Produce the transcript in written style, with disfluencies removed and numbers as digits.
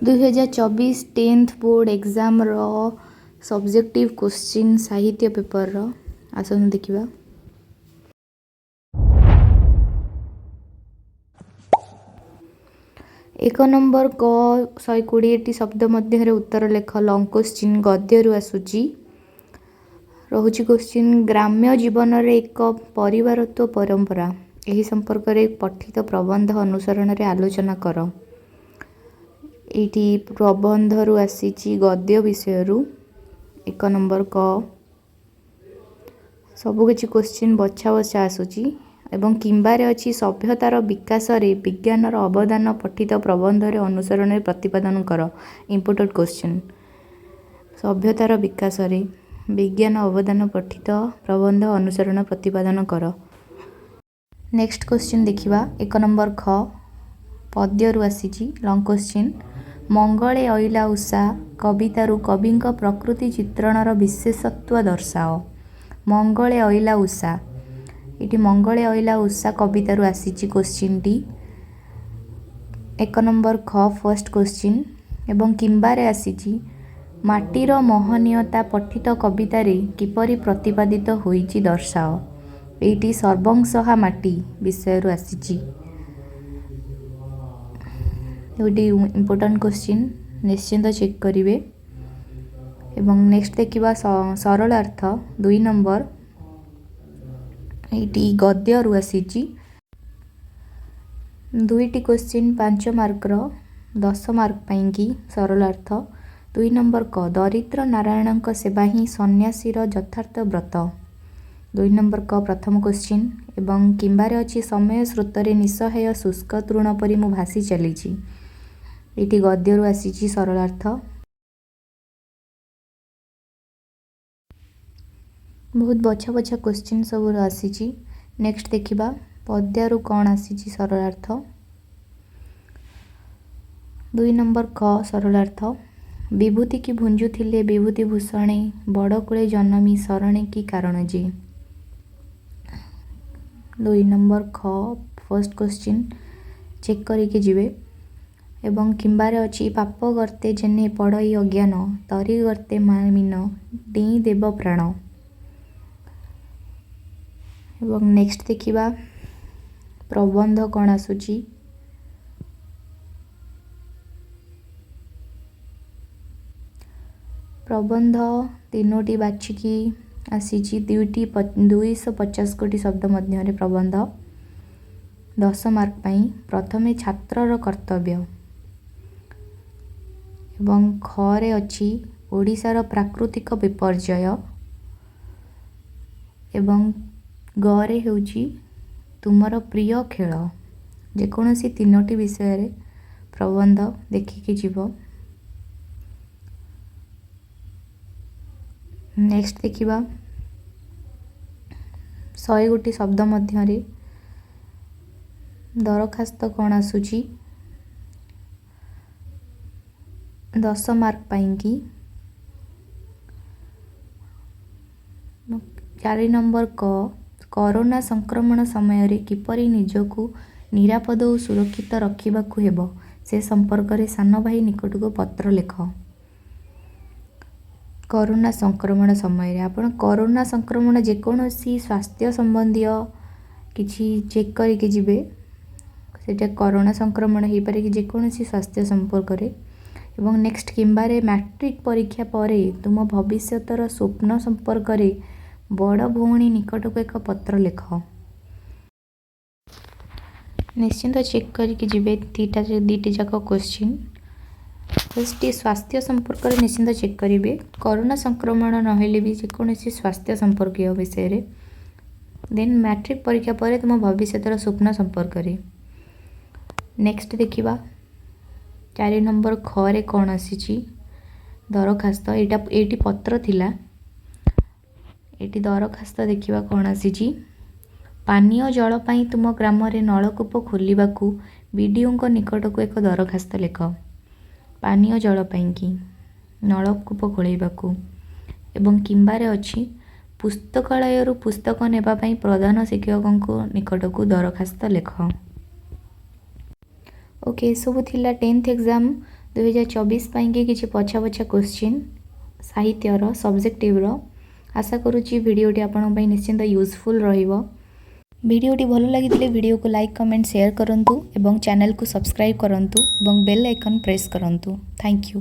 2024 tenth board ଏକ୍ଜାମ୍ର subjective question ସାହିତ୍ୟ ପେପର୍ର ଆସନ୍ତୁ ଦେଖିବା। ଏକ ନମ୍ବର କ, 120ଟି ଶବ୍ଦ ମଧ୍ୟରେ ଉତ୍ତର ଲେଖ, ଲଙ୍ଗ କୋଶ୍ଚିନ୍, ଗଦ୍ୟରୁ ଆସୁଛି। ରହୁଛି କୋଶ୍ଚିନ୍, ଗ୍ରାମ୍ୟ ଜୀବନରେ ଏକ ପରିବାରତ୍ୱ ପରମ୍ପରା, ଏହି ସମ୍ପର୍କରେ ପଠିତ ପ୍ରବନ୍ଧ ଅନୁସରଣରେ ଆଲୋଚନା କର। ଏଇଠି ପ୍ରବନ୍ଧରୁ ଆସିଛି, ଗଦ୍ୟ ବିଷୟରୁ। ଏକ ନମ୍ବର କ ସବୁକିଛି କୋଶ୍ଚିନ୍ ବଛା ବଛା ଆସୁଛି। ଏବଂ କିମ୍ବାରେ ଅଛି, ସଭ୍ୟତାର ବିକାଶରେ ବିଜ୍ଞାନର ଅବଦାନ ପଠିତ ପ୍ରବନ୍ଧରେ ଅନୁସରଣରେ ପ୍ରତିପାଦନ କର। ଇମ୍ପୋର୍ଟାଣ୍ଟ କୋଶ୍ଚିନ୍, ସଭ୍ୟତାର ବିକାଶରେ ବିଜ୍ଞାନ ଅବଦାନ ପଠିତ ପ୍ରବନ୍ଧ ଅନୁସରଣ ପ୍ରତିପାଦନ କର। ନେକ୍ସଟ କୋଶ୍ଚିନ୍ ଦେଖିବା। ଏକ ନମ୍ବର ଖ, ପଦ୍ୟରୁ ଆସିଛି, ଲଙ୍ଗ କୋଶ୍ଚିନ୍। ମଙ୍ଗଳେ ଅଇଲା ଉଷା କବିତାରୁ କବିଙ୍କ ପ୍ରକୃତି ଚିତ୍ରଣର ବିଶେଷତ୍ୱ ଦର୍ଶାଅ। ମଙ୍ଗଳେ ଅଇଲା ଉଷା, ଏଇଠି ମଙ୍ଗଳେ ଅଇଲା ଉଷା କବିତାରୁ ଆସିଛି କୋଶ୍ଚିନ୍ଟି। ଏକ ନମ୍ବର ଖ, ଫର୍ଷ୍ଟ କୋଶ୍ଚିନ୍। ଏବଂ କିମ୍ବାରେ ଆସିଛି, ମାଟିର ମହନୀୟତା ପଠିତ କବିତାରେ କିପରି ପ୍ରତିପାଦିତ ହୋଇଛି ଦର୍ଶାଅ। ଏଇଠି ସର୍ବଂସହା ମାଟି ବିଷୟରୁ ଆସିଛି। ଦୁଇଟି ଇମ୍ପୋର୍ଟାଣ୍ଟ କୋଶ୍ଚିନ୍, ନିଶ୍ଚିନ୍ତ ଚେକ୍ କରିବେ। ଏବଂ ନେକ୍ସଟ ଦେଖିବା ସରଳାର୍ଥ, ଦୁଇ ନମ୍ବର। ଏଇଠି ଗଦ୍ୟରୁ ଆସିଛି। ଦୁଇଟି କୋଶ୍ଚିନ୍ 5 ମାର୍କର, 10 ମାର୍କ ପାଇଁକି ସରଳାର୍ଥ। ଦୁଇ ନମ୍ବର କ, ଦରିଦ୍ର ନାରାୟଣଙ୍କ ସେବା ହିଁ ସନ୍ନ୍ୟାସୀର ଯଥାର୍ଥ ବ୍ରତ। ଦୁଇ ନମ୍ବର କ ପ୍ରଥମ କୋଶ୍ଚିନ୍। ଏବଂ କିମ୍ବାରେ ଅଛି, ସମୟ ସ୍ରୋତରେ ନିଃସହାୟ ଶୁଷ୍କ ତୃଣ ପରି ମୁଁ ଭାସି ଚାଲିଛି। ଏଇଠି ଗଦ୍ୟରୁ ଆସିଛି ସରଳାର୍ଥ। ବହୁତ ବଛା ବଛା କୋଶ୍ଚିନ୍ ସବୁ ଆସିଛି। ନେକ୍ସଟ ଦେଖିବା ପଦ୍ୟରୁ କ'ଣ ଆସିଛି ସରଳାର୍ଥ। ଦୁଇ ନମ୍ବର କ ସରଳାର୍ଥ, ବିଭୂତି କି ଭୁଞ୍ଜୁଥିଲେ ବିଭୂତି ଭୂଷଣେ, ବଡ଼ କୁଳେ ଜନମି ଶରଣେ କି କାରଣ ଯେ। ଦୁଇ ନମ୍ବର ଖ ଫର୍ଷ୍ଟ କୋଶ୍ଚିନ୍ ଚେକ୍ କରିକି ଯିବେ। ଏବଂ କିମ୍ବାରେ ଅଛି, ପାପ ଗର୍ତ୍ତେ ଯେନେ ପଡ଼ଇ ଅଜ୍ଞାନ, ତରି ଗର୍ତ୍ତେ ମୀନ ଡେଇଁ ଦେବ ପ୍ରାଣ। ଏବଂ ନେକ୍ସଟ ଦେଖିବା ପ୍ରବନ୍ଧ କ'ଣ ଆସୁଛି। ପ୍ରବନ୍ଧ ତିନୋଟି ବାଛିକି ଆସିଛି, ଦୁଇଟି 250 ଗୋଟି ଶବ୍ଦ ମଧ୍ୟରେ ପ୍ରବନ୍ଧ, 10 ମାର୍କ ପାଇଁ। ପ୍ରଥମେ ଛାତ୍ରର କର୍ତ୍ତବ୍ୟ, ଏବଂ ଖରେ ଅଛି ଓଡ଼ିଶାର ପ୍ରାକୃତିକ ବିପର୍ଯ୍ୟୟ, ଏବଂ ଗରେ ହେଉଛି ତୁମର ପ୍ରିୟ ଖେଳ। ଯେକୌଣସି ତିନୋଟି ବିଷୟରେ ପ୍ରବନ୍ଧ ଦେଖିକି ଯିବ। ନେକ୍ସଟ ଦେଖିବା 100 ଗୋଟି ଶବ୍ଦ ମଧ୍ୟରେ ଦରଖାସ୍ତ କ'ଣ ଆସୁଛି, 10 ମାର୍କ ପାଇଁକି। ଚାରି ନମ୍ବର କ, କରୋନା ସଂକ୍ରମଣ ସମୟରେ କିପରି ନିଜକୁ ନିରାପଦ ଓ ସୁରକ୍ଷିତ ରଖିବାକୁ ହେବ ସେ ସମ୍ପର୍କରେ ସାନ ଭାଇ ନିକଟକୁ ପତ୍ର ଲେଖ। କରୋନା ସଂକ୍ରମଣ ସମୟରେ ଆପଣ କରୋନା ସଂକ୍ରମଣ ଯେକୌଣସି ସ୍ୱାସ୍ଥ୍ୟ ସମ୍ବନ୍ଧୀୟ କିଛି ଚେକ୍ କରିକି ଯିବେ, ସେଇଟା କରୋନା ସଂକ୍ରମଣ ହେଇପାରେ କି ଯେକୌଣସି ସ୍ୱାସ୍ଥ୍ୟ ସମ୍ପର୍କରେ। ଏବଂ ନେକ୍ସଟ କିମ୍ବାରେ ମ୍ୟାଟ୍ରିକ୍ ପରୀକ୍ଷା ପରେ ତୁମ ଭବିଷ୍ୟତର ସ୍ୱପ୍ନ ସମ୍ପର୍କରେ ବଡ଼ ଭଉଣୀ ନିକଟକୁ ଏକ ପତ୍ର ଲେଖ। ନିଶ୍ଚିନ୍ତ ଚେକ୍ କରିକି ଯିବେ ଦୁଇଟି ଯାକ କୋଶ୍ଚିନ୍। ଫାର୍ଷ୍ଟ ସ୍ୱାସ୍ଥ୍ୟ ସମ୍ପର୍କରେ ନିଶ୍ଚିନ୍ତ ଚେକ୍ କରିବେ, କରୋନା ସଂକ୍ରମଣ ନହେଲେ ବି ଯେକୌଣସି ସ୍ୱାସ୍ଥ୍ୟ ସମ୍ପର୍କୀୟ ବିଷୟରେ। ଦେନ୍ ମ୍ୟାଟ୍ରିକ୍ ପରୀକ୍ଷା ପରେ ତୁମ ଭବିଷ୍ୟତର ସ୍ୱପ୍ନ ସମ୍ପର୍କରେ। ନେକ୍ସଟ ଦେଖିବା ଚାରି ନମ୍ବର ଖରେ କ'ଣ ଆସିଛି ଦରଖାସ୍ତ। ଏଇଟା ଏଇଠି ପତ୍ର ଥିଲା, ଏଇଠି ଦରଖାସ୍ତ ଦେଖିବା କ'ଣ ଆସିଛି। ପାନୀୟ ଜଳ ପାଇଁ ତୁମ ଗ୍ରାମରେ ନଳକୂପ ଖୋଲିବାକୁ ବିଡ଼ିଓଙ୍କ ନିକଟକୁ ଏକ ଦରଖାସ୍ତ ଲେଖ। ପାନୀୟ ଜଳ ପାଇଁକି ନଳକୂପ ଖୋଳେଇବାକୁ। ଏବଂ କିମ୍ବାରେ ଅଛି, ପୁସ୍ତକାଳୟରୁ ପୁସ୍ତକ ନେବା ପାଇଁ ପ୍ରଧାନ ଶିକ୍ଷକଙ୍କ ନିକଟକୁ ଦରଖାସ୍ତ ଲେଖ। ଓକେ, ଏସବୁ ଥିଲା ଟେନ୍ଥ ଏକ୍ଜାମ୍ 2024 ପାଇଁକି କିଛି ବଛା ବଛା କୋଶ୍ଚିନ୍ ସାହିତ୍ୟର, ସବଜେକ୍ଟିଭର। ଆଶା କରୁଛି ଭିଡ଼ିଓଟି ଆପଣଙ୍କ ପାଇଁ ନିଶ୍ଚିନ୍ତ ୟୁଜଫୁଲ୍ ରହିବ। ଭିଡ଼ିଓଟି ଭଲ ଲାଗିଥିଲେ ଭିଡ଼ିଓକୁ ଲାଇକ୍, କମେଣ୍ଟ, ସେୟାର କରନ୍ତୁ ଏବଂ ଚ୍ୟାନେଲକୁ ସବସ୍କ୍ରାଇବ୍ କରନ୍ତୁ ଏବଂ ବେଲ୍ ଆଇକନ୍ ପ୍ରେସ୍ କରନ୍ତୁ। Thank you.